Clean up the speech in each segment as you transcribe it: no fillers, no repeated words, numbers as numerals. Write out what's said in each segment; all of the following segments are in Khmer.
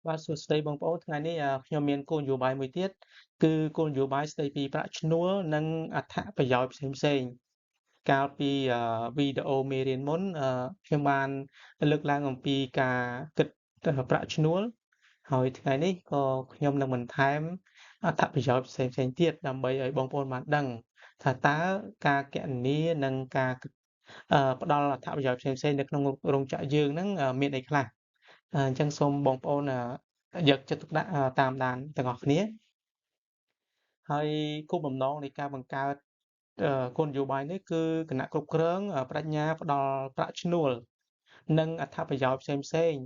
បាទសួស្តីបងប្អូនថ្ងៃនេះខ្ញុំមានគោលនយោបាយមួយទៀតគឺគោលនយោបាយស្ដីពីប្រាក់ឈ្នួលនិងអត្ថប្រយោជន៍ផ្សេងៗកាលពីវីដេអូមេរៀនមុនខ្ញុំបានលើកឡើងអំពីការគិតប្រាក់ឈ្នួលហើយថ្ងៃនេះក៏ខ្ញុំនឹងបន្ថែមអត្ថប្រយោជន៍ផ្សេងៗទៀតដើម្បីឲ្យបងប្អូនបានដឹងថាតើការគណនានិងការផ្ដល់អត្ថប្រយោជន៍ផ្សេងៗនៅក្នុងរោងចក្រយើងហ្នឹងមានអីខ្លះអញ្ចឹងសូមបងប្អូនយកចិត្តទុកដាក់តាមដានទាំងអស់គ្នាហើយគោលបំណងនៃការបង្កើតគោលនយោបាយនេះគឺគណៈគ្រប់គ្រងប្តេជ្ញាផ្ដល់ប្រាក់ឈ្នួលនិងអត្ថប្រយោជន៍ផ្សេងៗ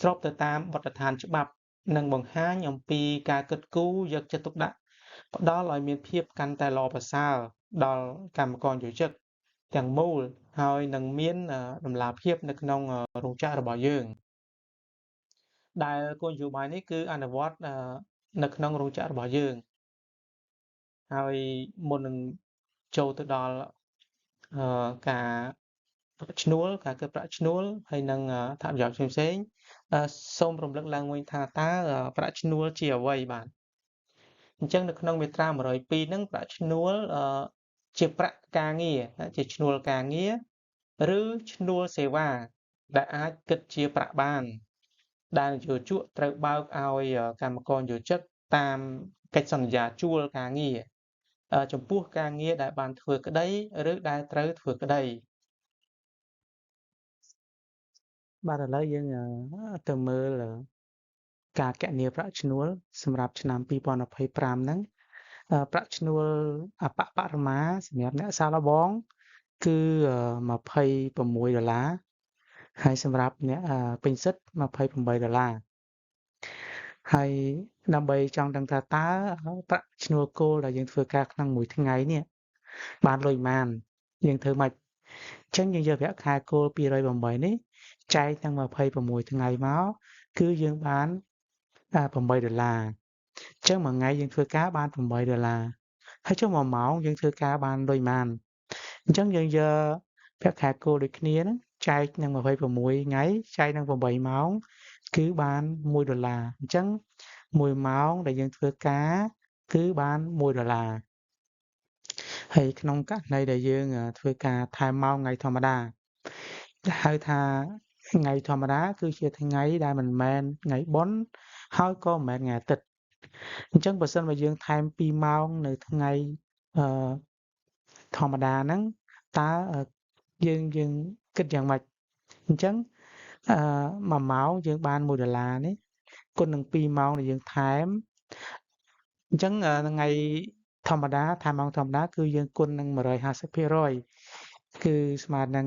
ស្របទៅតាមបទដ្ឋានច្បាប់និងបង្ហាញអំពីការគិតគូរយកចិត្តទុកដាក់ផ្ដល់ឲ្យមានភាពកាន់តែល្អប្រសើរដល់កម្មករនិយោជិតទាំងមូលហើយនឹងមានតម្លាភាពនៅក្នុងរោងចក្ររបស់យើងដែលគោលនយោបាយនេះគឺអនុវត្តនៅក្នុងរោងចក្ររបស់យើងហើយមុននឹងចូលទៅដល់ការប្រាក់ឈ្នួលការគិតប្រាក់ឈ្នួលហើយនិងអត្ថប្រយោជន៍ផ្សេងៗសូមរំលឹកឡើងវិញថាតើប្រាក់ឈ្នួលជាអ្វីបាទអញ្ចឹងនៅក្នុងមាត្រា102ហ្នឹងប្រាក់ឈ្នួលជាប្រាក់ការងារជាឈ្នួលការងារឬឈ្នួលសេវាដែលអាចគិតជាប្រាក់បានដែលនយោជកត្រូវបើកឲ្យកម្មករនិយោជិតតាមកិច្ចសន្យាជួលការងារចំពោះការងារដែលបានធ្វើក្តីឬដែលត្រូវធ្វើក្តីបាទឥឡូវយើងទៅមើលការគណនាប្រាក់ឈ្នួលសម្រាប់ឆ្នាំ2025ហ្នឹងប្រាក់ឈ្នួលអប្បបរមាសម្រាប់អ្នកសាកល្បងគឺ26ដុល្លារហើយសម្រាប់អ្នកពេញសិទ្ធ28ដុល្លារហើយដើម្បីចង់ដឹងថាតើប្រាក់ឈ្នួលគោលដែលយើងធ្វើការក្នុងមួយថ្ងៃនេះបានលុយប៉ុន្មានយើងធ្វើម៉េចអញ្ចឹងយើងយកប្រាក់ខែគោល208នេះចែកទាំង26ថ្ងៃមកគឺយើងបាន8ដុល្លារអញ្ចឹងមួយថ្ងៃយើងធ្វើការបាន8ដុល្លារហើយចុះមួយម៉ោងយើងធ្វើការបានលុយប៉ុន្មានអញ្ចឹងយើងយកប្រាក់ខែគោលដូចគ្នាហ្នឹងចែកនឹង26ថ្ងៃចែកនឹង8ម៉ោងគឺបាន1ដុល្លារអញ្ចឹង1ម៉ោងដែលយើងធ្វើការគឺបាន1ដុល្លារហើយក្នុងករណីដែលយើងធ្វើការថែមម៉ោងថ្ងៃធម្មតាហៅថាថ្ងៃធម្មតាគឺជាថ្ងៃដែលមិនមែនថ្ងៃបុណ្យហើយក៏មិនមែនថ្ងៃអាទិត្យអញ្ចឹងបើសិនបើយើងថែម2ម៉ោងនៅថ្ងៃធម្មតាហ្នឹងតើយើងគិតយ៉ាងម៉េចអញ្ចឹង1ម៉ោងយើងបាន1ដុល្លារនេះគុណនឹង2ម៉ោងដែលយើងថែមអញ្ចឹងថ្ងៃធម្មតាថែមម៉ោងធម្មតាគឺយើងគុណនឹង150%គឺស្មើនឹង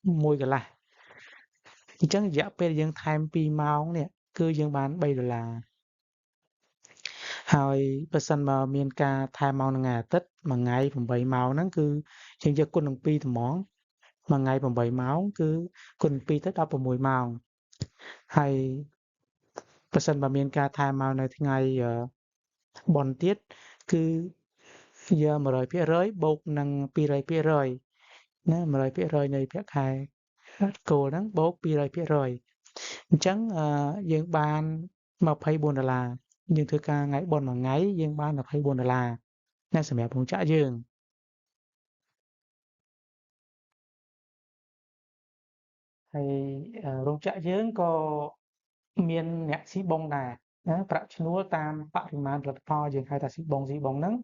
1កន្លះអញ្ចឹងរយៈពេលយើងថែម2ម៉ោងនេះគឺយើងបាន3ដុល្លារហើយបើសិនបើមានការថែមម៉ោងថ្ងៃអាទិត្យមួយថ្ងៃ8ម៉ោងហ្នឹងគឺយើងយកគុណនឹង2ត្មងមួយថ្ងៃ8ម៉ោងគឺគុណ2ទៅ16ម៉ោងហើយបើសិនបើមានការថែមម៉ោងនៅថ្ងៃបុណ្យទៀតគឺយក100%បូកនឹង200%ណា100%នៃប្រាក់ខែគោលហ្នឹងបូក200%អញ្ចឹងយើងបាន24ដុល្លារយើងធ្វើការថ្ងៃបុណ្យមួយថ្ងៃយើងបាន24ដុល្លារណាសម្រាប់រោងចក្រយើងហើយរោងចក្រយើងក៏មានអ្នកស៊ីបងដែរណាប្រាក់ឈ្នួលតាមបរិមាណផលិតផលយើងហៅថាស៊ីបងហ្នឹង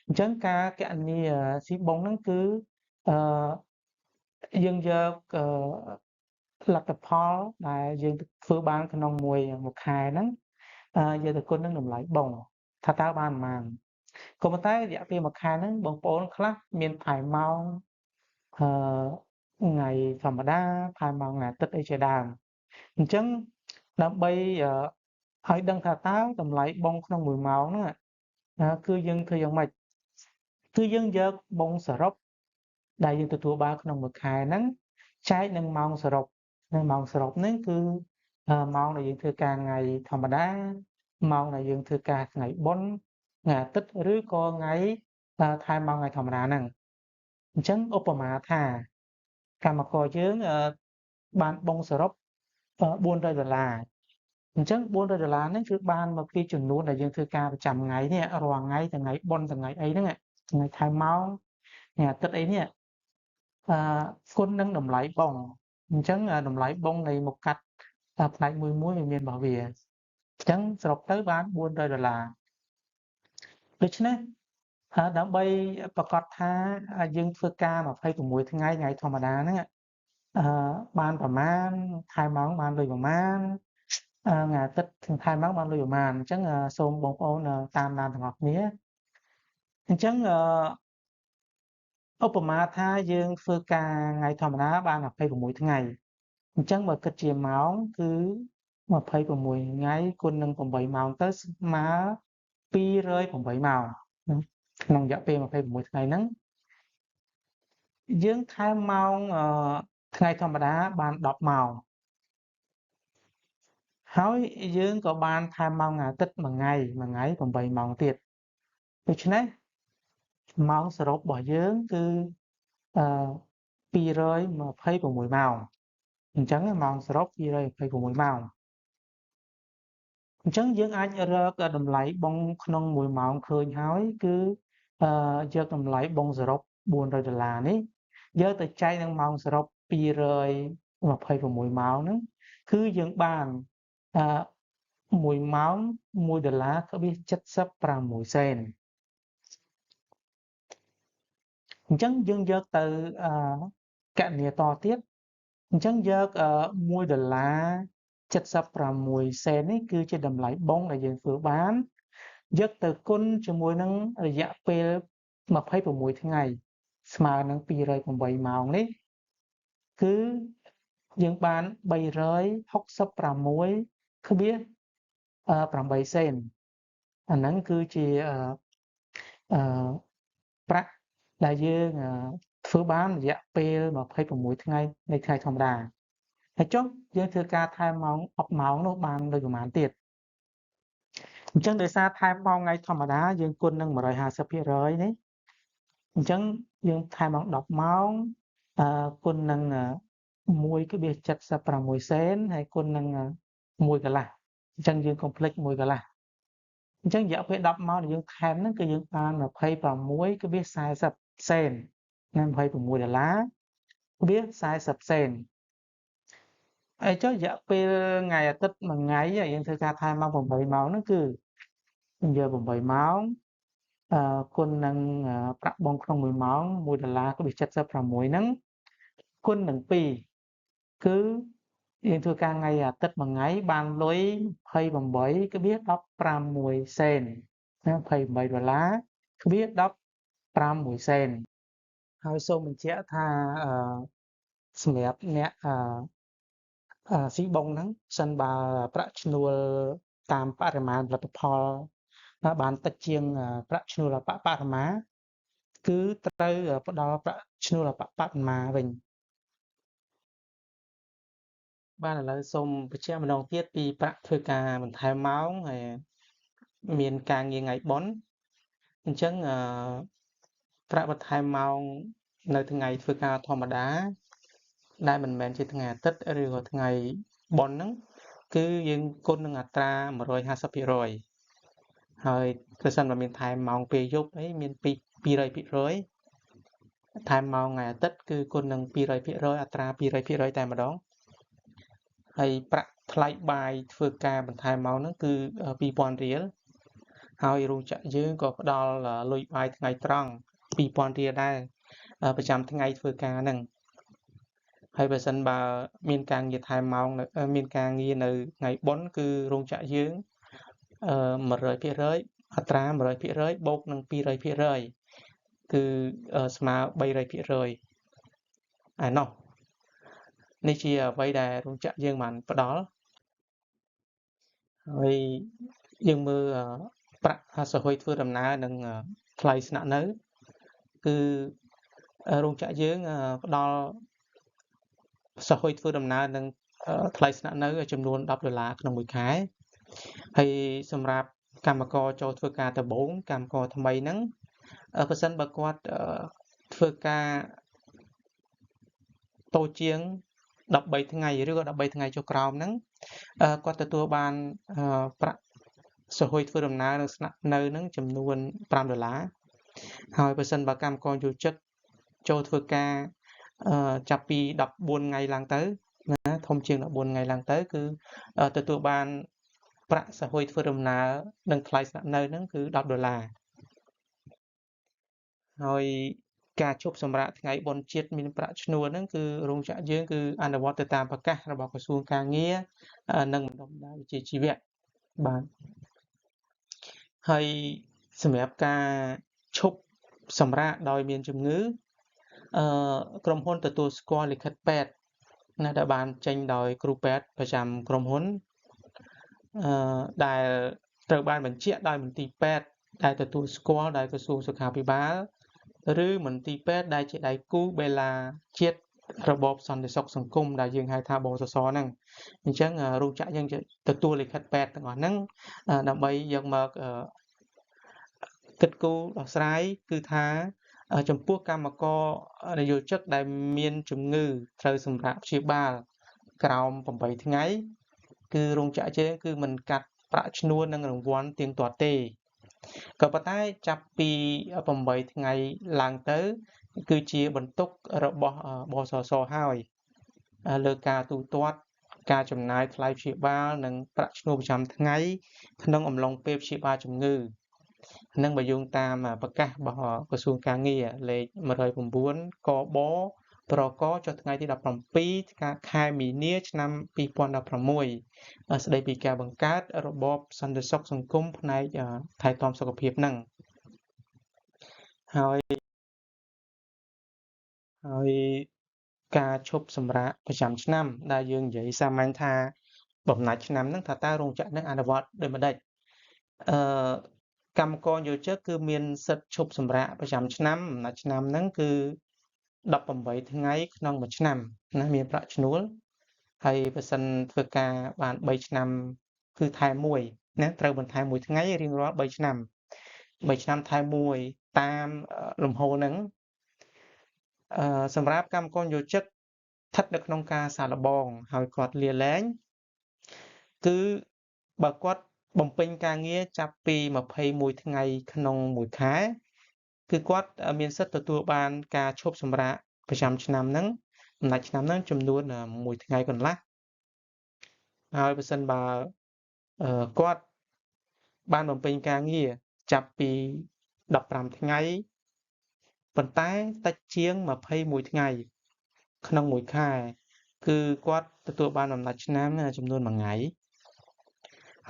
អញ្ចឹងការគណនាស៊ីបងហ្នឹងគឺយើងយកលទ្ធផលដែលយើងធ្វើបានក្នុងមួយខែហ្នឹងយកទៅគុណនឹងតម្លៃបងថាតើបានប៉ុន្មានក៏ប៉ុន្តែរយៈពេលមួយខែហ្នឹងបងប្អូនខ្លះមានថែមម៉ោងថ្ងៃធម្មតាថែមម៉ោងថ្ងៃអាទិត្យអីជាដើមអញ្ចឹងដើម្បីឲ្យដឹងថាតើតម្លៃបងក្នុងមួយម៉ោងហ្នឹងគឺយើងធ្វើយ៉ាងម៉េចគឺយើងយកបងសរុបដែលយើងទទួលបានក្នុងមួយខែហ្នឹងចែកនឹងម៉ោងសរុបនៅម៉ោងសរុបហ្នឹងគឺម៉ោងដែលយើងធ្វើការថ្ងៃធម្មតាម៉ោងដែលយើងធ្វើការថ្ងៃបុណ្យថ្ងៃអាទិត្យឬក៏ថ្ងៃថែមម៉ោងថ្ងៃធម្មតាហ្នឹងអញ្ចឹងឧបមាថាកម្មករយើងបានបង់សរុប400ដុល្លារ អញ្ចឹង $400 ហ្នឹងគឺបានមកពីចំនួនដែលយើងធ្វើការប្រចាំថ្ងៃនេះរាល់ថ្ងៃថ្ងៃបុណ្យថ្ងៃអីហ្នឹងថ្ងៃថែមម៉ោងថ្ងៃអាទិត្យអីនេះគុណនឹងតម្លៃបងអញ្ចឹងតម្លៃបងនៃមុខកាត់ផ្នែកមួយមួយវាមានរបស់វាអញ្ចឹងសរុបទៅបាន $400 ដូច្នេះដើម្បីប្រកាសថាយើងធ្វើការ26ថ្ងៃថ្ងៃធម្មតាហ្នឹងបានប្រមាណថែមម៉ោងបានលុយប្រមាណថ្ងៃអាទិត្យថែមម៉ោងបានលុយប្រមាណអញ្ចឹងសូមបងប្អូនតាមដានទាំងអស់គ្នាអញ្ចឹងឧបមាថាយើងធ្វើការថ្ងៃធម្មតាបាន26ថ្ងៃអញ្ចឹងបើគិតជាម៉ោងគឺ26ថ្ងៃគុណនឹង8ម៉ោងទៅស្មើ208ម៉ោងក្នុងរយៈពេល26ថ្ងៃហ្នឹងយើងថែមម៉ោងថ្ងៃធម្មតាបាន10ម៉ោងហើយយើងក៏បានថែមម៉ោងថ្ងៃអាទិត្យមួយថ្ងៃមួយថ្ងៃ8ម៉ោងទៀតដូច្នេះម៉ោងសរុបរបស់យើងគឺ226ម៉ោងអញ្ចឹងម៉ោងសរុប226ម៉ោងអញ្ចឹងយើងអាចរកតម្លៃបងក្នុង1ម៉ោងឃើញហើយគឺយកតម្លៃបងសរុប $400 នេះយកទៅចែកនឹងម៉ោងសរុប226ម៉ោងហ្នឹងគឺយើងបាន1ម៉ោង $1.76 សេនអញ្ចឹងយើងយកទៅកណនាតទៀតអញ្ចឹងយក $1.76 សេននេះគឺជាតម្លៃបងដែលយើងធ្វើបានយកទៅគុណជាមួយនឹងរយៈពេល26ថ្ងៃស្មើនឹង208ម៉ោងនេះគឺយើងបាន 366.8 សេនអាហ្នឹងគឺជាប្រាក់ដែលយើងធ្វើបានរយៈពេល26ថ្ងៃនៃថ្ងៃធម្មតាហើយចុះយើងធ្វើការថែមម៉ោង10ម៉ោងនោះបានដូចប្រហែលទៀតអញ្ចឹងដោយសារថែមម៉ោងថ្ងៃធម្មតាយើងគុណនឹង 150% នេះអញ្ចឹងយើងថែមម៉ោង10ម៉ោងគុណនឹង 1.76 សេនហើយគុណនឹង1កន្លះអញ្ចឹងយើងកុំភ្លេច1កន្លះអញ្ចឹងរយៈពេល10ម៉ោងដែលយើងថែមហ្នឹងគឺយើងបាន 26.40 សេនណា $26.40 សេនហើយចុះរយៈពេលថ្ងៃអាទិត្យមួយថ្ងៃយើងធ្វើការថែមម៉ោង8ម៉ោងហ្នឹងគឺយើងយក8ម៉ោងគុណនឹងប្រាក់បង់ក្នុង1ម៉ោង $1.76 ហ្នឹងគុណនឹង2គឺយើងធ្វើការថ្ងៃអាទិត្យមួយថ្ងៃបានលុយ 28.16 សេនណា $28.16 សេនហើយសូមបញ្ជាក់ថាសម្រាប់អ្នកស៊ីបងហ្នឹងសិនបើប្រាក់ឈ្នួលតាមបរិមាណផលិតផលបានតិចជាងប្រាក់ឈ្នួលអបបរមាគឺត្រូវផ្ដល់ប្រាក់ឈ្នួលអបបរមាវិញបាទឥឡូវសូមបញ្ជាក់ម្ដងទៀតពីប្រាក់ធ្វើការបន្ថែមម៉ោងហើយមានការងារថ្ងៃបុណ្យអញ្ចឹងប្រាក់បន្ថែមម៉ោងនៅថ្ងៃធ្វើការធម្មតាដែលមិនមែនជាថ្ងៃអាទិត្យឬក៏ថ្ងៃបុណ្យហ្នឹងគឺយើងគុណនឹងអត្រា 150% ហើយប្រសិនបើមានថែមម៉ោងពេលយប់អីមាន 200% ថែមម៉ោងថ្ងៃអាទិត្យគឺគុណនឹង 200% អត្រា 200% តែម្ដងហើយប្រាក់ថ្លៃបាយធ្វើការបន្ថែមម៉ោងហ្នឹងគឺ 2000 រៀលហើយរោងចក្រយើងក៏ផ្ដល់លុយបាយថ្ងៃត្រង់ 2000 រៀលដែរប្រចាំថ្ងៃធ្វើការហ្នឹងហើយបើសិនបើមានការងារថែមម៉ោងមានការងារនៅថ្ងៃបុណ្យគឺរោងចក្រយើង 100% អត្រា 100% បូកនឹង 200% គឺស្មើ 300% ឯណោះនេះជាអ្វីដែលរោងចក្រយើងបានផ្ដល់ហើយយើងមើលប្រាក់សហុយធ្វើដំណើរនិងថ្លៃស្នាក់នៅគឺរោងចក្រយើងផ្ដល់សហុយធ្វើដំណើរនិងថ្លៃស្នាក់នៅចំនួន $10 ក្នុងមួយខែហើយសម្រាប់កម្មករចូលធ្វើការដំបូងកម្មករថ្មីហ្នឹងប្រសិនបើគាត់ធ្វើការតូចជាង13ថ្ងៃឬក៏13ថ្ងៃចុះក្រោមហ្នឹង គាត់ទទួលបានប្រាក់សោហ៊ុយធ្វើដំណើរនិងស្នាក់នៅនឹងចំនួន5ដុល្លារហើយបើសិនបើកម្មករយោជិតចូលធ្វើការចាប់ពី14ថ្ងៃឡើងទៅណាធំជាង14ថ្ងៃឡើងទៅគឺទទួលបានប្រាក់សោហ៊ុយធ្វើដំណើរនិងថ្លៃស្នាក់នៅហ្នឹងគឺ10ដុល្លារហើយការឈប់សម្រាកថ្ងៃបុណ្យជាតិមានប្រាក់ឈ្នួលហ្នឹងគឺរោងចក្រយើងគឺអនុវត្តទៅតាមប្រកាសរបស់ក្រសួងការងារនិងបណ្ដុះបណ្ដាលវិជ្ជាជីវៈបាទហើយសម្រាប់ការឈប់សម្រាកដោយមានជំងឺក្រុមហ៊ុនទទួលស្គាល់លិខិតពេទ្យណាដែលបានចេញដោយគ្រូពេទ្យប្រចាំក្រុមហ៊ុនដែលត្រូវបានបញ្ជាក់ដោយមន្ទីរពេទ្យដែលទទួលស្គាល់ដោយក្រសួងសុខាភិបាលឬមន្ទីរពេទ្យដែលជាដៃគូបេឡាជាតិរបបសន្តិសុខសង្គមដែលយើងហៅថាបសសហ្នឹងអញ្ចឹងរោងចក្រយើងទទួលលិខិតពេទ្យទាំងអស់ហ្នឹងដើម្បីយកមកគិតគូរដោះស្រាយគឺថាចំពោះកម្មករនិយោជិកដែលមានជំងឺត្រូវសម្រាកព្យាបាលក្រោម8ថ្ងៃគឺរោងចក្រយើងគឺមិនកាត់ប្រាក់ឈ្នួលនិងរង្វាន់ទៀងទាត់ទេក៏ប៉ុន្តែចាប់ពី8ថ្ងៃឡើងទៅគឺជាបន្ទុករបស់បសសហើយលើការទូទាត់ការចំណាយថ្លៃព្យាបាលនិងប្រាក់ឈ្នួលប្រចាំថ្ងៃក្នុងអំឡុងពេលព្យាបាលជំងឺនឹងបើយោងតាមប្រកាសរបស់ក្រសួងការងារលេខ109កបប្រកចុះថ្ងៃទី17ខែមីនាឆ្នាំ2016ស្ដីពីការបង្កើតរបបសន្តិសុខសង្គមផ្នែកថែទាំសុខភាពហ្នឹងហើយការឈប់សម្រាកប្រចាំឆ្នាំដែលយើងនិយាយសាមញ្ញថាបំណាច់ឆ្នាំហ្នឹងថាតើរោងចក្រហ្នឹងអនុវត្តដូចម្ដេចអឺកម្មករយោជិកគឺមានសិទ្ធិឈប់សម្រាកប្រចាំឆ្នាំបំណាច់ឆ្នាំហ្នឹងគឺ18ថ្ងៃក្នុងមួយឆ្នាំណាមានប្រាក់ឈ្នួលហើយបើសិនធ្វើការបាន3ឆ្នាំគឺថែម1ណាត្រូវបន្ថែម1ថ្ងៃរៀងរាល់3ឆ្នាំ3ឆ្នាំថែម1តាមលំហូរហ្នឹងសម្រាប់កម្មករយោជិកស្ថិតនៅក្នុងការសាកល្បងហើយគាត់លាលែងគឺបើគាត់បំពេញការងារចាប់ពី21ថ្ងៃក្នុងមួយខែគឺគាត់មានសិទ្ធិទទួលបានការឈប់សម្រាកប្រចាំឆ្នាំហ្នឹងបំណាច់ឆ្នាំហ្នឹងចំនួន1ថ្ងៃកន្លះហើយបើសិនបើគាត់បានបំពេញការងារចាប់ពី15ថ្ងៃប៉ុន្តែតិចជាង21ថ្ងៃក្នុងមួយខែគឺគាត់ទទួលបានបំណាច់ឆ្នាំចំនួន1ថ្ងៃ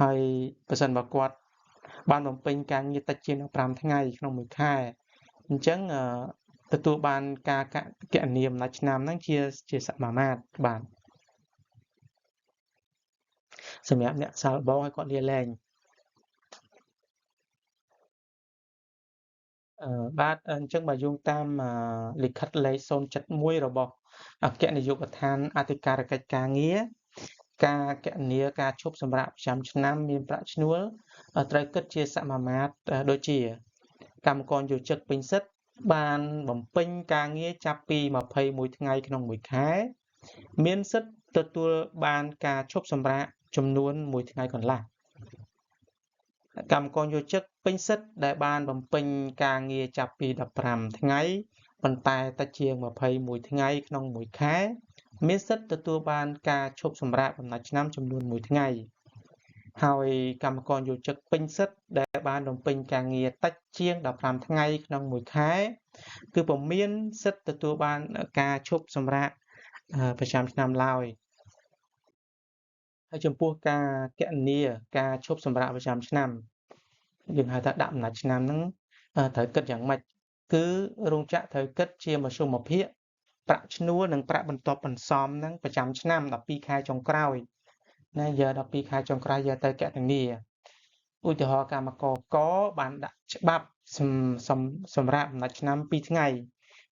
ហើយបើសិនបើគាត់បានបំពេញការងារតិចជាង15ថ្ងៃក្នុងមួយខែអញ្ចឹងទទួលបានការគណនាបំណាច់ឆ្នាំហ្នឹងជាសមាមាត្របាទសម្រាប់អ្នកសាកល្បងឲ្យគាត់លាលែងបាទអញ្ចឹងបើយោងតាមលិខិតលេខ071របស់អគ្គនាយកដ្ឋានអធិការកិច្ចការងារការគណនាការឈប់សម្រាកប្រចាំឆ្នាំមានប្រាក់ឈ្នួលត្រូវគិតជាសមាមាត្រដូចជាកម្មករយោជិកពេញសិទ្ធិបានបំពេញការងារចាប់ពី21ថ្ងៃក្នុងមួយខែមានសិទ្ធិទទួលបានការឈប់សម្រាកចំនួន1ថ្ងៃកន្លះកម្មករយោជិកពេញសិទ្ធិដែលបានបំពេញការងារចាប់ពី15ថ្ងៃប៉ុន្តែតិចជាង21ថ្ងៃក្នុងមួយខែមានសិទ្ធិទទួលបានការឈប់សម្រាកបំណាច់ឆ្នាំចំនួន1ថ្ងៃហើយកម្មករយោជិកពេញសិទ្ធិដែលបានបំពេញការងារតិចជាង15ថ្ងៃក្នុងមួយខែគឺពុំមានសិទ្ធិទទួលបានការឈប់សម្រាកប្រចាំឆ្នាំឡើយហើយចំពោះការគណនាការឈប់សម្រាកប្រចាំឆ្នាំយើងហៅថាដាក់បំណាច់ឆ្នាំហ្នឹងត្រូវគិតយ៉ាងម៉េចគឺរោងចក្រត្រូវគិតជាមធ្យមភាគប្រាក់ឈ្នួលនិងប្រាក់បន្ទាប់បន្សំហ្នឹងប្រចាំឆ្នាំ12ខែចុងក្រោយណាយក12ខែចុងក្រោយយកទៅគណនាឧទាហរណ៍កម្មករកបានដាក់ច្បាប់សម្រាប់បំណាច់ឆ្នាំ2ថ្ងៃ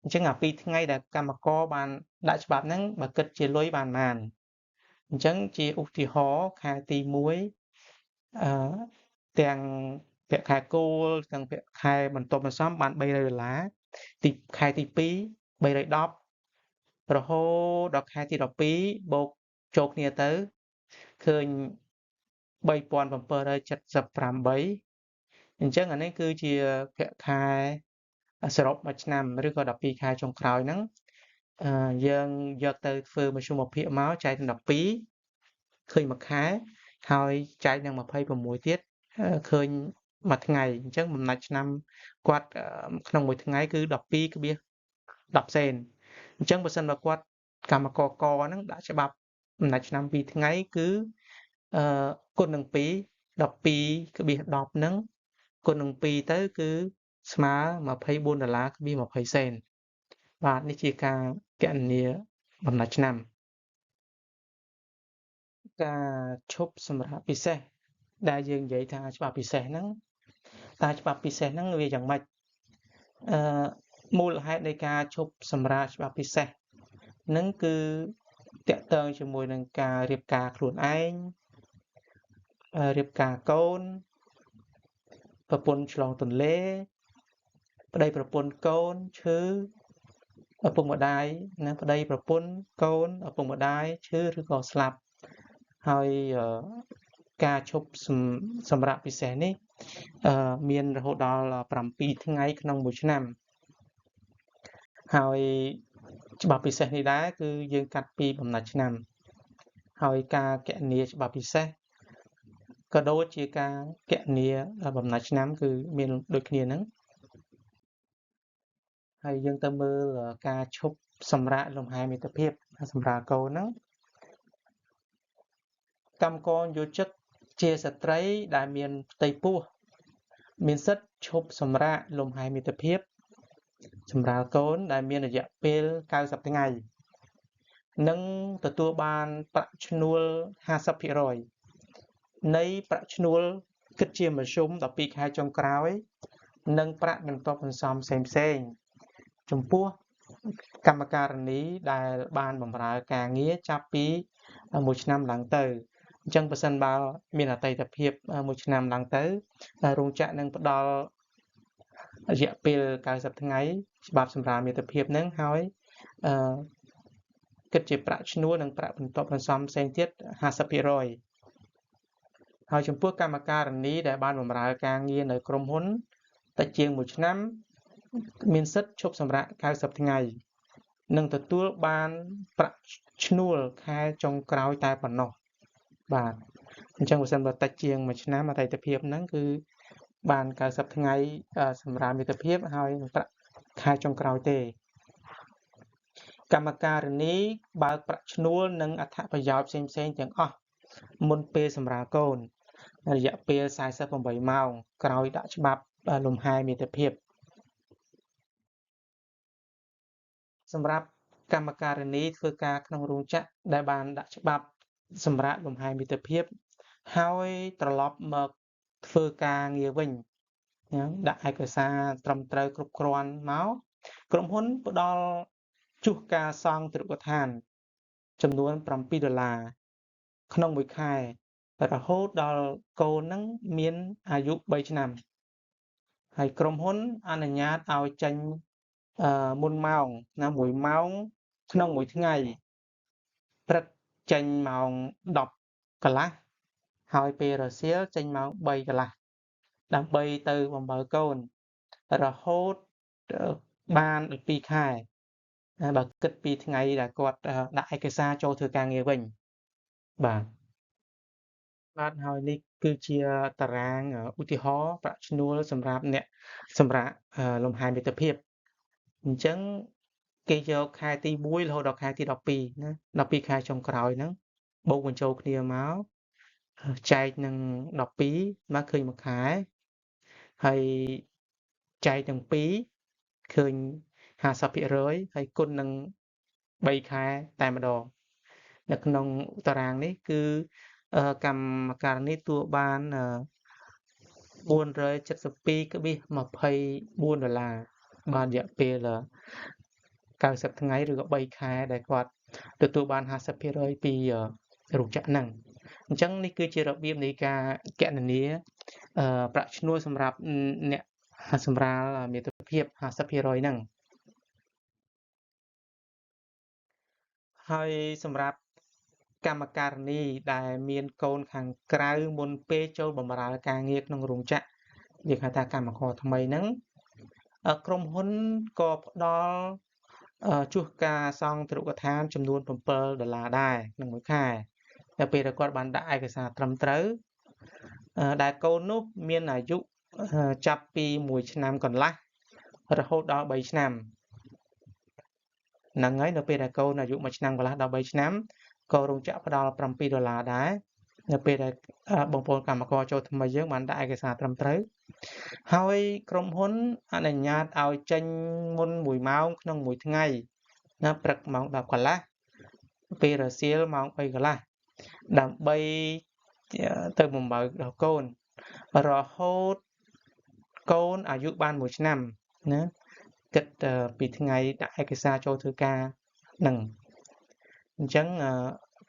អញ្ចឹងអា2ថ្ងៃដែលកម្មករបានដាក់ច្បាប់ហ្នឹងបើគិតជាលុយបានប៉ុន្មានអញ្ចឹងជាឧទាហរណ៍ខែទី1ទាំងប្រាក់ខែគោលទាំងប្រាក់ខែបន្ទាប់បន្សំបាន300ដុល្លារទីខែទី2 310រហូតដល់ខែទី12បូកចូលគ្នាទៅ ឃើញ3778អញ្ចឹងអានេះគឺជាប្រាក់ខែសរុបមួយឆ្នាំឬក៏12ខែចុងក្រោយហ្នឹងយើងយកទៅធ្វើមធ្យមភាគមកចែកនឹង12ឃើញមួយខែហើយចែកនឹង26ទៀតឃើញមួយថ្ងៃអញ្ចឹងបំណាច់ឆ្នាំគាត់ក្នុងមួយថ្ងៃគឺ 12.10 សេនអញ្ចឹងបើសិនបើគាត់កម្មករកហ្នឹងដាក់ច្បាប់បំណាច់ឆ្នាំ2ថ្ងៃគឺគុណនឹង2 12.10 ហ្នឹងគុណនឹង2ទៅគឺស្មើ24ដុល្លារ20សេនបាទនេះជាការគណនាបំណាច់ឆ្នាំការឈប់សម្រាកពិសេសដែលយើងនិយាយថាច្បាប់ពិសេសហ្នឹងតើច្បាប់ពិសេសហ្នឹងវាយ៉ាងម៉េចមូលហេតុនៃការឈប់សម្រាកច្បាប់ពិសេសហ្នឹងគឺតាក់ទងជាមួយនឹងការរៀបការខ្លួនឯងរៀបការកូនប្រពន្ធឆ្លងទន្លេប្តីប្រពន្ធកូនឈឺឪពុកម្ដាយណាប្តីប្រពន្ធកូនឪពុកម្ដាយឈឺឬក៏ស្លាប់ហើយការឈប់សម្រាកពិសេសនេះមានរហូតដល់7ថ្ងៃក្នុងមួយឆ្នាំហើយច្បាប់ពិសេសនេះដែរគឺយើងកាត់ពីបំណាច់ឆ្នាំហើយការគណនាច្បាប់ពិសេសក៏ដូចជាការគណនាបំណាច់ឆ្នាំគឺមានដូចគ្នាហ្នឹងហើយយើងទៅមើលការឈប់សម្រាកលំហែមិត្តភាពសម្រាប់កូនហ្នឹងកម្មករយោជិតជាស្ត្រីដែលមានផ្ទៃពោះមានសិទ្ធិឈប់សម្រាកលំហែមិត្តភាពសម្រាប់កូនដែលមានរយៈពេល90ថ្ងៃនិងទទួលបានប្រាក់ឈ្នួល 50% នៃប្រាក់ឈ្នួលគិតជាមធ្យម12ខែចុងក្រោយនិងប្រាក់បន្ទាប់បន្សំផ្សេងៗចំពោះកម្មការិនីដែលបានបម្រើការងារចាប់ពី1ឆ្នាំឡើងទៅអញ្ចឹងបើសិនបើមានអតីតភាព1ឆ្នាំឡើងទៅរោងចក្រនឹងផ្ដល់រយៈពេល90ថ្ងៃច្បាប់សម្រាប់មិត្តភាពហ្នឹងហើយគិតជាប្រាក់ឈ្នួលនិងប្រាក់បន្ទាប់បន្សំផ្សេងទៀត 50% ហើយចំពោះកម្មការិនីដែលបានបម្រើការងារនៅក្រុមហ៊ុនតិចជាង1ឆ្នាំមានសិទ្ធិឈប់សម្រាក90ថ្ងៃនិងទទួលបានប្រាក់ឈ្នួលខែចុងក្រោយតែប៉ុណ្ណោះបាទអញ្ចឹងបើសិនបើតិចជាង1ឆ្នាំអតីតភាពហ្នឹងគឺបាន90ថ្ងៃសម្រាប់មិត្តភាពហើយប្រាក់ខែចុងក្រោយទេកម្មការិនីបើកប្រាក់ឈ្នួលនិងអត្ថប្រយោជន៍ផ្សេងៗទាំងអស់មុនពេលសម្រាលកូនរយៈពេល48ម៉ោងក្រោយដាក់ច្បាប់លំហែមិត្តភាពសម្រាប់កម្មការិនីធ្វើការក្នុងរោងចក្រដែលបានដាក់ច្បាប់សម្រាប់លំហែមិត្តភាពហើយត្រឡប់មកធ្វើការងារវិញដាក់ឯកសារត្រឹមត្រូវគ្រប់គ្រាន់មកក្រុមហ៊ុនផ្ដល់ជួសការសង់ទ្រព្យដ្ឋានចំនួន7ដុល្លារក្នុងមួយខែរហូតដល់កូននឹងមានអាយុ3ឆ្នាំហើយក្រុមហ៊ុនអនុញ្ញាតឲ្យចេញមុនម៉ោងណា1ម៉ោងក្នុងមួយថ្ងៃព្រឹកចេញម៉ោង10កន្លះហើយពេលរសៀលចេញម៉ោង3កន្លះដើម្បីទៅបំបើកូនរហូតបាន12ខែបើគិតពីថ្ងៃដែលគាត់ដាក់ឯកសារចូលធ្វើការងារវិញបាទហើយនេះគឺជាតារាងឧទាហរណ៍ប្រាក់ឈ្នួលសម្រាប់អ្នកសម្រាប់លំហែមិត្តភាពអញ្ចឹងគេយកខែទី1រហូតដល់ខែទី12ណា12ខែចុងក្រោយហ្នឹងបូកបញ្ចូលគ្នាមកចែកនឹង12មកឃើញមួយខែហើយចែកនឹង2ឃើញ 50% ហើយគុណនឹង3ខែតែម្ដងនៅក្នុងតារាងនេះគឺកម្មការិនីទទួលបាន 472.24 ដុល្លារបានរយៈពេល90ថ្ងៃឬក៏3ខែដែលគាត់ទទួលបាន 50% ពីរោងចក្រហ្នឹងអញ្ចឹងនេះគឺជារបៀបនៃការគណនាប្រាក់ឈ្នួលសម្រាប់អ្នកសម្រាលមាតុភាព 50% ហ្នឹងហើយសម្រាប់ កម្មការិនីដែលមានកូនខាងក្រៅមុនពេលចូលបម្រើការងារក្នុងរោងចក្រយើងហៅថាកម្មករថ្មីហ្នឹងក្រុមហ៊ុនក៏ផ្ដល់ជួសការសង់ទ្រុកដ្ឋានចំនួន7ដុល្លារដែរក្នុងមួយខែនៅពេលដែលគាត់បានដាក់ឯកសារត្រឹមត្រូវដែលកូននោះមានអាយុចាប់ពី1ឆ្នាំកន្លះរហូតដល់3ឆ្នាំហ្នឹងហើយនៅពេលដែលកូនអាយុ1ឆ្នាំកន្លះដល់3ឆ្នាំក៏រោងចក្រផ្ដល់7ដុល្លារដែរនៅពេលដែលបងប្អូនកម្មករចូលថ្មីយើងបានដាក់ឯកសារត្រឹមត្រូវហើយក្រុមហ៊ុនអនុញ្ញាតឲ្យចេញមុន1ម៉ោងក្នុងមួយថ្ងៃណាព្រឹកម៉ោង10កន្លះពេលរសៀលម៉ោង3កន្លះដើម្បីទៅបំបើកដល់កូនរហូតកូនអាយុបាន1ឆ្នាំណាគិតពីថ្ងៃដាក់ឯកសារចូលធ្វើការហ្នឹងអញ្ចឹង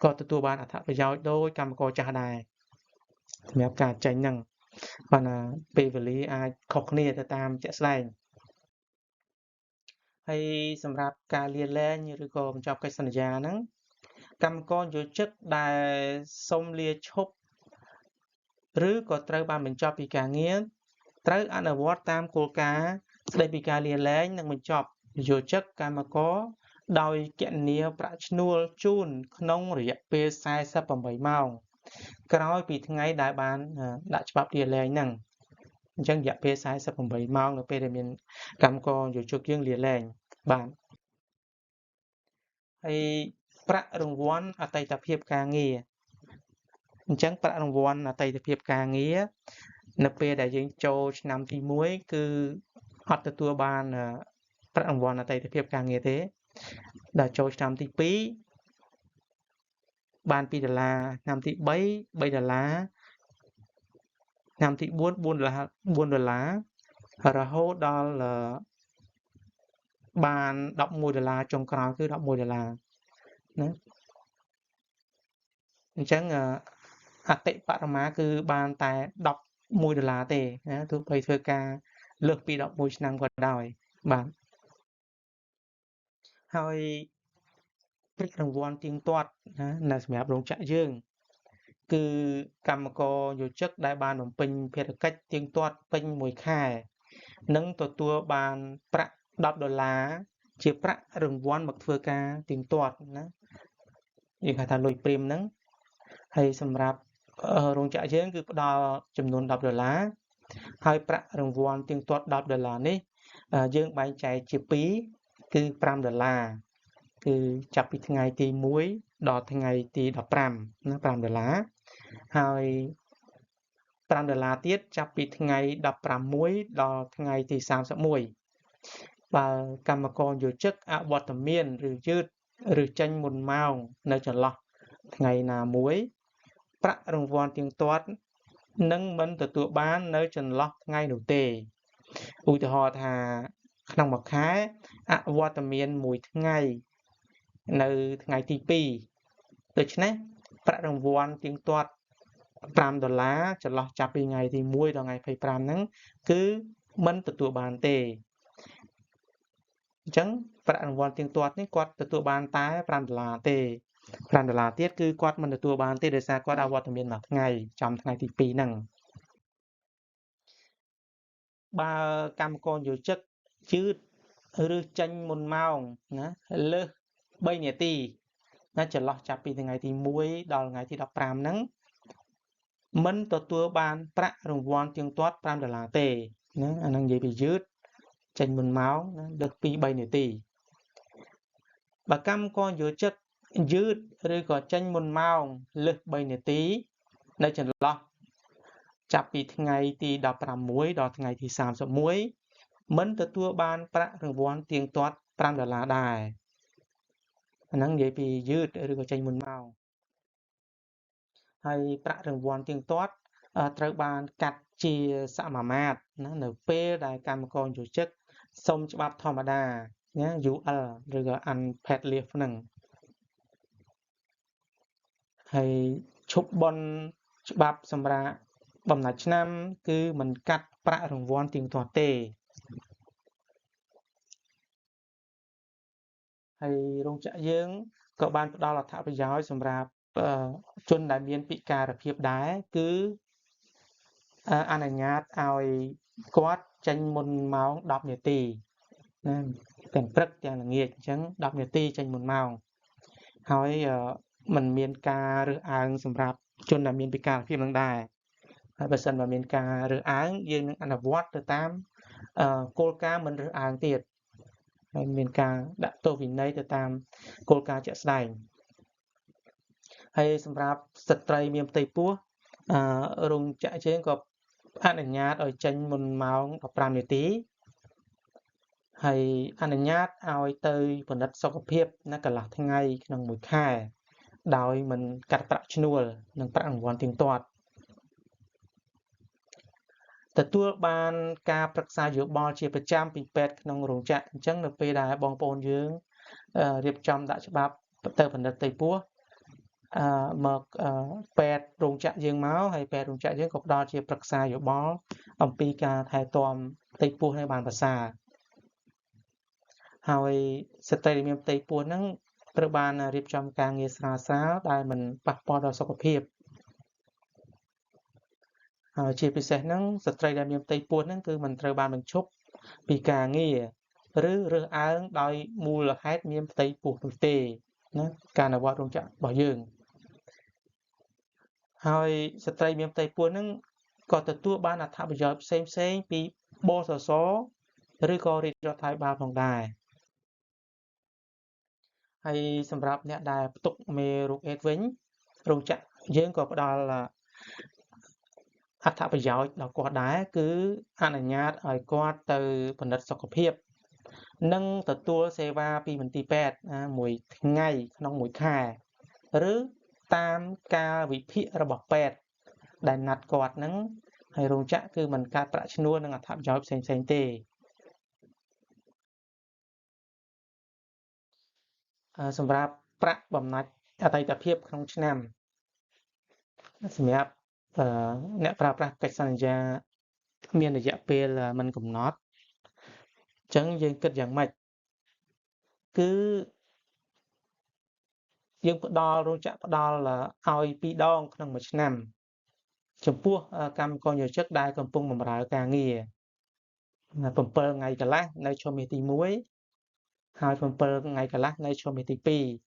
ក៏ទទួលបានអត្ថប្រយោជន៍ដោយកម្មករចាស់ដែរសម្រាប់ការចេញហ្នឹងបានពេលវេលាអាចខុសគ្នាទៅតាមជាក់ស្ដែងហើយសម្រាប់ការលាលែងឬក៏បញ្ចប់កិច្ចសន្យាហ្នឹងកម្មករយោជិតដែលសុំលាឈប់ឬក៏ត្រូវបានបញ្ចប់ពីការងារត្រូវអនុវត្តតាមគោលការណ៍ស្តីពីការលាលែងនិងបញ្ចប់យោជិតកម្មករដោយគណនាប្រាក់ឈ្នួលជូនក្នុងរយៈពេល48ម៉ោងក្រោយពីថ្ងៃដែលបានដាក់ច្បាប់លាលែងហ្នឹងអញ្ចឹងរយៈពេល48ម៉ោងនៅពេលដែលមានកម្មករយោជកយើងលាលែងបាទហើយប្រាក់រង្វាន់អតីតភាពការងារអញ្ចឹងប្រាក់រង្វាន់អតីតភាពការងារនៅពេលដែលយើងចូលឆ្នាំទី1គឺអត់ទទួលបានប្រាក់រង្វាន់អតីតភាពការងារទេដល់ចូលឆ្នាំទី2បាន2ដុល្លារឆ្នាំទី3 3ដុល្លារឆ្នាំទី4 4ដុល្លារ4ដុល្លាររហូតដល់បាន11ដុល្លារចុងក្រោយគឺ11ដុល្លារណាអញ្ចឹងអតិបរមាគឺបានតែ11ដុល្លារទេណាទោះបីធ្វើការលើសពី11ឆ្នាំក៏ដោយបាទហើយប្រាក់រង្វាន់ទៀងទាត់ណានៅសម្រាប់រោងចក្រយើងគឺកម្មករយោជិតដែលបានបំពេញភារកិច្ចទៀងទាត់ពេញមួយខែនឹងទទួលបានប្រាក់10ដុល្លារជាប្រាក់រង្វាន់មកធ្វើការទៀងទាត់ណាយើងហៅថាលុយព្រាមហ្នឹងហើយសម្រាប់រោងចក្រយើងគឺផ្ដល់ចំនួន10ដុល្លារហើយប្រាក់រង្វាន់ទៀងទាត់10ដុល្លារនេះយើងបែងចែកជា2គឺ5ដុល្លារគឺចាប់ពីថ្ងៃទី1ដល់ថ្ងៃទី15ណា5ដុល្លារហើយ5ដុល្លារទៀតចាប់ពីថ្ងៃ16ដល់ថ្ងៃទី31បើកម្មករយោជិតអវត្តមានឬយឺតឬចេញមុនម៉ោងនៅចន្លោះថ្ងៃណាមួយប្រាក់រង្វាន់ទៀងទាត់នឹងមិនទទួលបាននៅចន្លោះថ្ងៃនោះទេឧទាហរណ៍ថាក្នុងមួយខែអវត្តមានមួយថ្ងៃនៅថ្ងៃទី2ដូច្នេះប្រាក់រង្វាន់ទៀងទាត់5ដុល្លារចន្លោះចាប់ពីថ្ងៃទី1ដល់ថ្ងៃ25ហ្នឹងគឺមិនទទួលបានទេអញ្ចឹងប្រាក់រង្វាន់ទៀងទាត់នេះគាត់ទទួលបានតែ5ដុល្លារទេ5ដុល្លារទៀតគឺគាត់មិនទទួលបានទេដោយសារគាត់អវត្តមានមួយថ្ងៃចំថ្ងៃទី2ហ្នឹងបើកម្មករយោជិតយឺតឬចេញមុនម៉ោងណាលើស3នាទីណាចន្លោះចាប់ពីថ្ងៃទី1ដល់ថ្ងៃទី15ហ្នឹងមិនទទួលបានប្រាក់រង្វាន់ទៀងទាត់5ដុល្លារទេណាអាហ្នឹងនិយាយពីយឺតចេញមុនម៉ោងណាលើសពី3នាទីបើកម្មករយោជិតយឺតឬក៏ចេញមុនម៉ោងលើស3នាទីនៅចន្លោះចាប់ពីថ្ងៃទី16ដល់ថ្ងៃទី31មិនទទួលបានប្រាក់រង្វាន់ទៀងទាត់5ដុល្លារដែរអាហ្នឹងនិយាយពីយឺតឬក៏ចេញមុនម៉ោងហើយប្រាក់រង្វាន់ទៀងទាត់ត្រូវបានកាត់ជាសមាមាត្រណានៅពេលដែលកម្មករយោជិតសុំច្បាប់ធម្មតាណា UL ឬក៏ Unpaid Leave ហ្នឹងហើយឈប់បន់ច្បាប់សម្រាប់បំណាច់ឆ្នាំគឺមិនកាត់ប្រាក់រង្វាន់ទៀងទាត់ទេហើយរោងចក្រយើងក៏បានផ្ដល់អត្ថប្រយោជន៍សម្រាប់ ជនដែលមានពិការភាពដែរគឺអនុញ្ញាតឲ្យគាត់ចេញមុនម៉ោង10នាទីណាទាំងព្រឹកទាំងល្ងាចអញ្ចឹង10នាទីចេញមុនម៉ោងហើយมันមានការរើសអើងសម្រាប់ជនដែលមានពិការភាពនឹងដែរហើយបើសិនបើមានការរើសអើងយើងនឹងអនុវត្តទៅតាមគោលការណ៍មិនរើសអើងទៀតហើយមានការដាក់ទោសវិន័យទៅតាមគោលការណ៍ជាក់ស្ដែងហើយសម្រាប់ស្ត្រីមានផ្ទៃពោះរោងចក្រយើងក៏អនុញ្ញាតឲ្យចេញមុនម៉ោង15នាទីហើយអនុញ្ញាតឲ្យទៅពិនិត្យសុខភាពនៅកន្លះថ្ងៃក្នុងមួយខែដោយមិនកាត់ប្រាក់ឈ្នួលនិងប្រាក់រង្វាន់ទៀងទាត់ទទួលបានការប្រឹក្សាយោបល់ជាប្រចាំពីពេទ្យក្នុងរោងចក្រអញ្ចឹងនៅពេលដែលបងប្អូនយើងរៀបចំដាក់ច្បាប់ទៅពិនិត្យផ្ទៃពោះមកពេទ្យរោងចក្រយើងមកហើយពេទ្យរោងចក្រយើងក៏ផ្ដល់ជាប្រឹក្សាយោបល់អំពីការថែទាំផ្ទៃពោះឲ្យបានប្រសើរហើយស្ត្រីដែលមានផ្ទៃពោះហ្នឹងត្រូវបានរៀបចំការងារស្រាលៗដែលមិនប៉ះពាល់ដល់សុខភាពហើយជាពិសេសហ្នឹងស្ត្រីដែលមានផ្ទៃពោះហ្នឹងគឺមិនត្រូវបានបញ្ឈប់ពីការងារឬរើសអើងដោយមូលហេតុមានផ្ទៃពោះនោះទេណាការអនុវត្តរោងចក្ររបស់យើងហើយស្ត្រីមានផ្ទៃពោះហ្នឹងក៏ទទួលបានអត្ថប្រយោជន៍ផ្សេងៗពីបសសឬក៏រាជរដ្ឋាភិបាលផងដែរហើយសម្រាប់អ្នកដែលផ្ទុកមេរោគអេដស៍វិញរោងចក្រយើងក៏ផ្ដល់អត្ថប្រយោជន៍ដល់គាត់ដែរគឺអនុញ្ញាតឲ្យគាត់ទៅពិនិត្យសុខភាពនិងទទួលសេវាពីមន្ទីរពេទ្យមួយថ្ងៃក្នុងមួយខែឬតាមការវិភាគរបស់ពេទ្យដែលណាត់គាត់ហ្នឹងហើយរោងចក្រគឺមិនកាត់ប្រាក់ឈ្នួលនិងអត្ថប្រយោជន៍ផ្សេងៗទេសម្រាប់ប្រាក់បំណាច់អតីតភាពក្នុងឆ្នាំសម្រាប់អ្នកប្រើប្រាស់កិច្ចសន្យាមានរយៈពេលមិនកំណត់អញ្ចឹងយើងគិតយ៉ាងម៉េចគឺយើងផ្ដល់រោងចក្រផ្ដល់ឲ្យ2ដងក្នុងមួយឆ្នាំចំពោះកម្មករនិយោជិកដែលកំពុងបម្រើការងារ7ថ្ងៃកន្លះនៅឆមាសទី1ហើយ7ថ្ងៃកន្លះនៅឆមាសទី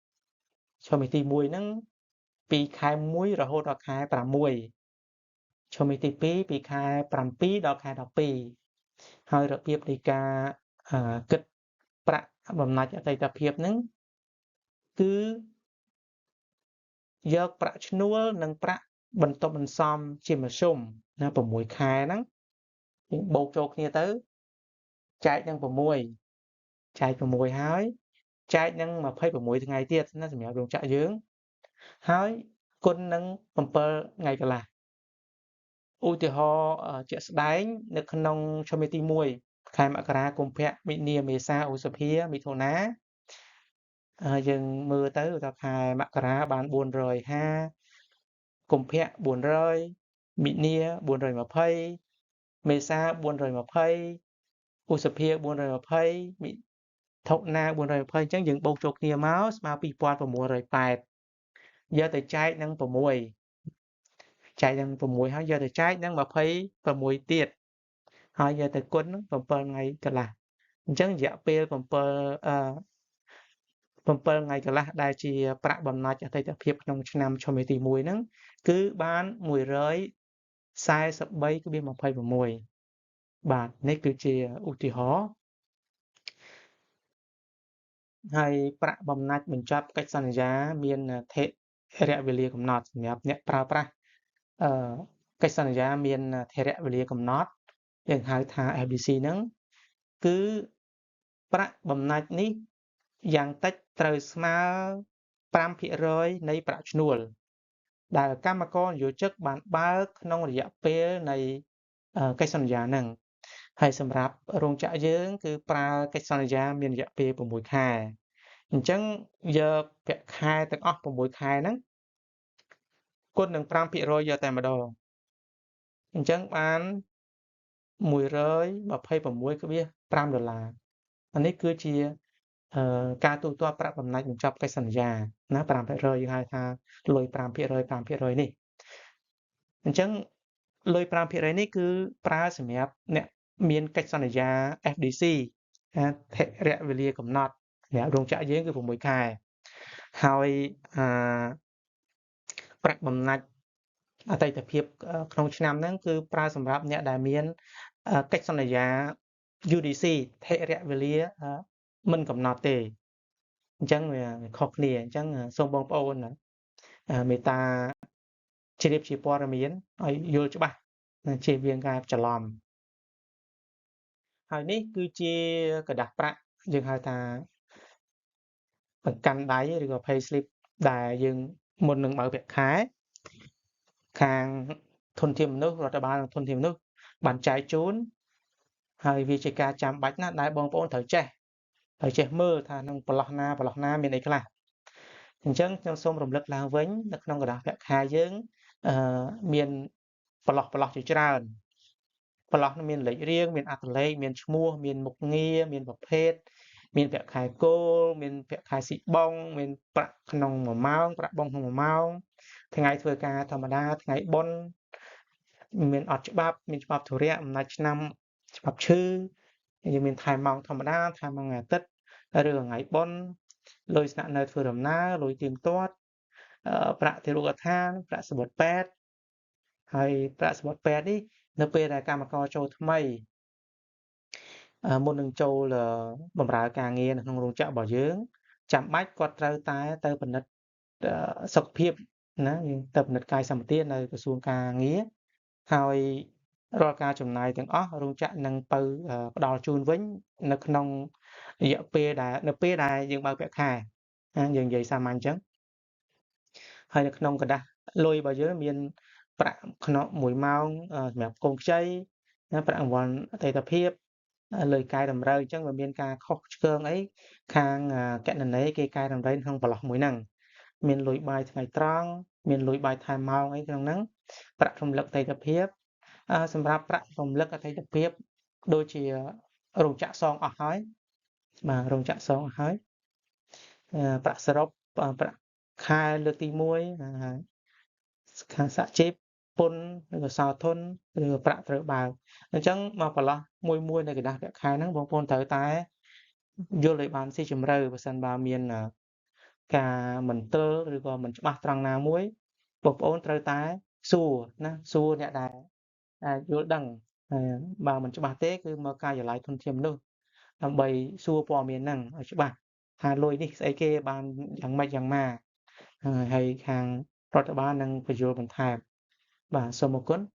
2ឆមាសទី1ហ្នឹងពីខែ1រហូតដល់ខែ6ឆមាសទី2ពីខែ7ដល់ខែ12ហើយរបៀបនៃការគិតប្រាក់បំណាច់អតីតភាពហ្នឹងគឺយកប្រាក់ឈ្នួលនិងប្រាក់បន្ទាប់បន្សំជាមធ្យមណា6ខែហ្នឹងយើងបូកចូលគ្នាទៅចែកនឹង6ចែក6ហើយចែកនឹង26ថ្ងៃទៀតណាសម្រាប់រោងចក្រយើងហើយគុណនឹង7ថ្ងៃកន្លះឧទាហរណ៍ជាក់ស្ដែងនៅក្នុងឆមាសទី1ខែមករាកុម្ភៈមីនាមេសាឧសភាមិថុនាយើងមើលទៅថាខែមករាបាន450កុម្ភៈ400មីនា420មេសា420ឧសភា420មិថុនា420អញ្ចឹងយើងបូកចូលគ្នាមកស្មើ2680យកទៅចែកនឹង6ចែកនឹង6ហើយយកទៅចែកនឹង26ទៀតហើយយកទៅគុណនឹង7ថ្ងៃកន្លះអញ្ចឹងរយៈពេល7ថ្ងៃកន្លះដែលជាប្រាក់បំណាច់អតីតភាពក្នុងឆ្នាំឆមាសទី1ហ្នឹងគឺបាន 143.26 បាទនេះគឺជាឧទាហរណ៍ហើយប្រាក់បំណាច់បញ្ចប់កិច្ចសន្យាមានថិរវេលាកំណត់សម្រាប់អ្នកប្រើប្រាស់កិច្ចសន្យាមានថិរវេលាកំណត់យើងហៅថា FDC ហ្នឹងគឺប្រាក់បំណាច់នេះយ៉ាងតិចត្រូវស្មើ 5% នៃប្រាក់ឈ្នួលដែលកម្មករនិយោជិកបានបើកក្នុងរយៈពេលនៃកិច្ចសន្យាហ្នឹងហើយសម្រាប់រោងចក្រយើងគឺប្រើកិច្ចសន្យាមានរយៈពេល6ខែអញ្ចឹងយកប្រាក់ខែទាំងអស់6ខែហ្នឹងគុណនឹង 5% យកតែម្ដងអញ្ចឹងបាន 126.5 ដុល្លារអានេះគឺជា ការទូទាត់ប្រាក់បំណាច់បញ្ចប់កិច្ចសន្យាណា5%យើងហៅថាលុយ5% 5%នេះអញ្ចឹងលុយ5%នេះគឺប្រើសម្រាប់អ្នកមានកិច្ចសន្យា FDC ថិរវេលាកំណត់សម្រាប់រោងចក្រយើងគឺ6ខែហើយប្រាក់បំណាច់អតីតភាពក្នុងឆ្នាំហ្នឹងគឺប្រើសម្រាប់អ្នកដែលមានកិច្ចសន្យា UDC ថិរវេលាមិនកំណត់ទេអញ្ចឹងវាខុសគ្នាអញ្ចឹងសូមបងប្អូនមេត្តាជ្រាបជាព័ត៌មានឲ្យយល់ច្បាស់ជៀសវាងការច្រឡំហើយនេះគឺជាក្រដាសប្រាក់យើងហៅថាបង្កាន់ដៃឬក៏ pay slip ដែលយើងមុននឹងបើកប្រាក់ខែខាងធនធានមនុស្សរដ្ឋបាលនិងធនធានមនុស្សបានចែកជូនហើយវាជាការចាំបាច់ណាស់ដែលបងប្អូនត្រូវចេះហើយចេះមើលថាក្នុងប្រឡោះណាប្រឡោះណាមានអីខ្លះអញ្ចឹងខ្ញុំសូមរំលឹកឡើងវិញនៅក្នុងក្រដាសប្រាក់ខែយើងមានប្រឡោះប្រឡោះជាច្រើនប្រឡោះមានលេខរៀងមានអត្ថលេខមានឈ្មោះមានមុខងារមានប្រភេទមានប្រាក់ខែគោលមានប្រាក់ខែស៊ីបងមានប្រាក់ក្នុង1ម៉ោងប្រាក់បងក្នុង1ម៉ោងថ្ងៃធ្វើការធម្មតាថ្ងៃបុណ្យមានអត់ច្បាប់មានច្បាប់ធុរៈអំណាចឆ្នាំច្បាប់ឈឺយើងមានថែមម៉ោងធម្មតាថែមម៉ោងថ្ងៃអាទិត្យឬថ្ងៃបុណ្យលុយស្នាក់នៅធ្វើដំណើរលុយទៀងទាត់ប្រាក់ទារកដ្ឋានប្រាក់សម្បត្តិពេទ្យហើយប្រាក់សម្បត្តិពេទ្យនេះនៅពេលដែលកម្មករចូលថ្មីមុននឹងចូលបម្រើការងារនៅក្នុងរោងចក្ររបស់យើងចាំបាច់គាត់ត្រូវតែទៅពិនិត្យសុខភាពណាយើងទៅពិនិត្យកាយសម្បទានៅក្រសួងការងារហើយរាល់ការចំណាយទាំងអស់រោងចក្រនឹងទៅផ្ដល់ជូនវិញនៅក្នុងរយៈពេលដែលនៅពេលដែលយើងបើកប្រាក់ខែយើងនិយាយសាមញ្ញអញ្ចឹងហើយនៅក្នុងក្រដាសលុយរបស់យើងមានប្រាក់ក្នុង1ម៉ោងសម្រាប់កូនខ្ចីណាប្រាក់រង្វាន់អតីតភាពលុយកែតម្រូវអញ្ចឹងវាមានការខុសឆ្គងអីខាងកណន័យគេកែតម្រូវក្នុងប្រឡោះមួយហ្នឹងមានលុយបាយថ្ងៃត្រង់មានលុយបាយថែមម៉ោងអីក្នុងហ្នឹងប្រាក់រំលឹកអតីតភាពសម្រាប់ប្រាក់រំលឹកអតីតភាពដូចជារោងចក្រសងអស់ហើយបាទរោងចក្រសងអស់ហើយប្រាក់សរុបប្រាក់ខែលើកទី1ខាងសហជីពពន្ធឬក៏សោធនឬប្រាក់ត្រូវបើកអញ្ចឹងមកប្រឡោះមួយមួយនៅក្រដាសប្រាក់ខែហ្នឹងបងប្អូនត្រូវតែយល់ឲ្យបានស៊ីជម្រៅបើសិនបើមានការមន្ទិលឬក៏មិនច្បាស់ត្រង់ណាមួយបងប្អូនត្រូវតែសួរណាសួរអ្នកដែលយល់ដឹងបើមិនច្បាស់ទេគឺមកការិយាល័យធនធានមនុស្សដើម្បីសួរព័ត៌មានហ្នឹងឲ្យច្បាស់ថាលុយនេះស្អីគេបានយ៉ាងម៉េចយ៉ាងម៉ាហើយខាងរដ្ឋបាលនឹងបញ្យល់បន្ថែមបាទសូមអរគុណ។